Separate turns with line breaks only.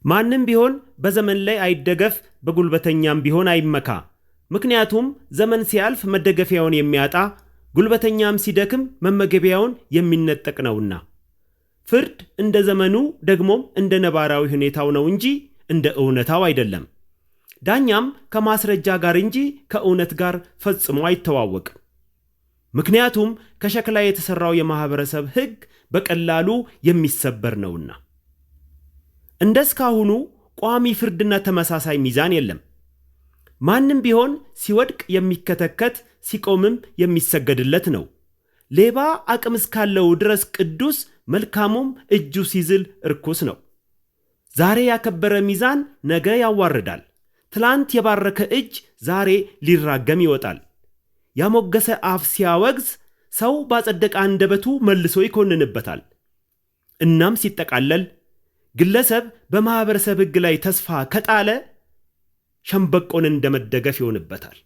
ማንም ቢሆን በዘመን ላይ አይደገፍ፣ በጉልበተኛም ቢሆን አይመካ። ምክንያቱም ዘመን ሲያልፍ መደገፊያውን የሚያጣ፣ ጉልበተኛም ሲደክም መመገቢያውን የሚነጠቅ ነውና። ፍርድ እንደ ዘመኑ ደግሞም እንደ ነባራዊ ሁኔታው ነው እንጂ እንደ እውነታው አይደለም። ዳኛም ከማስረጃ ጋር እንጂ ከእውነት ጋር ፈጽሞ አይተዋወቅም። ምክንያቱም ከሸክላ የተሠራው የማኅበረሰብ ሕግ በቀላሉ የሚሰበር ነውና። እንደ እስካሁኑ ቋሚ ፍርድና ተመሳሳይ ሚዛን የለም። ማንም ቢሆን ሲወድቅ የሚከተከት፣ ሲቆምም የሚሰገድለት ነው። ሌባ አቅም እስካለው ድረስ ቅዱስ፣ መልካሙም እጁ ሲዝል እርኩስ ነው። ዛሬ ያከበረ ሚዛን ነገ ያዋርዳል። ትላንት የባረከ እጅ ዛሬ ሊራገም ይወጣል። ያሞገሰ አፍ ሲያወግዝ ሰው ባጸደቀ አንደበቱ መልሶ ይኮንንበታል። እናም ሲጠቃለል ግለሰብ በማኅበረሰብ ሕግ ላይ ተስፋ ከጣለ ሸምበቆን እንደመደገፍ ይሆንበታል።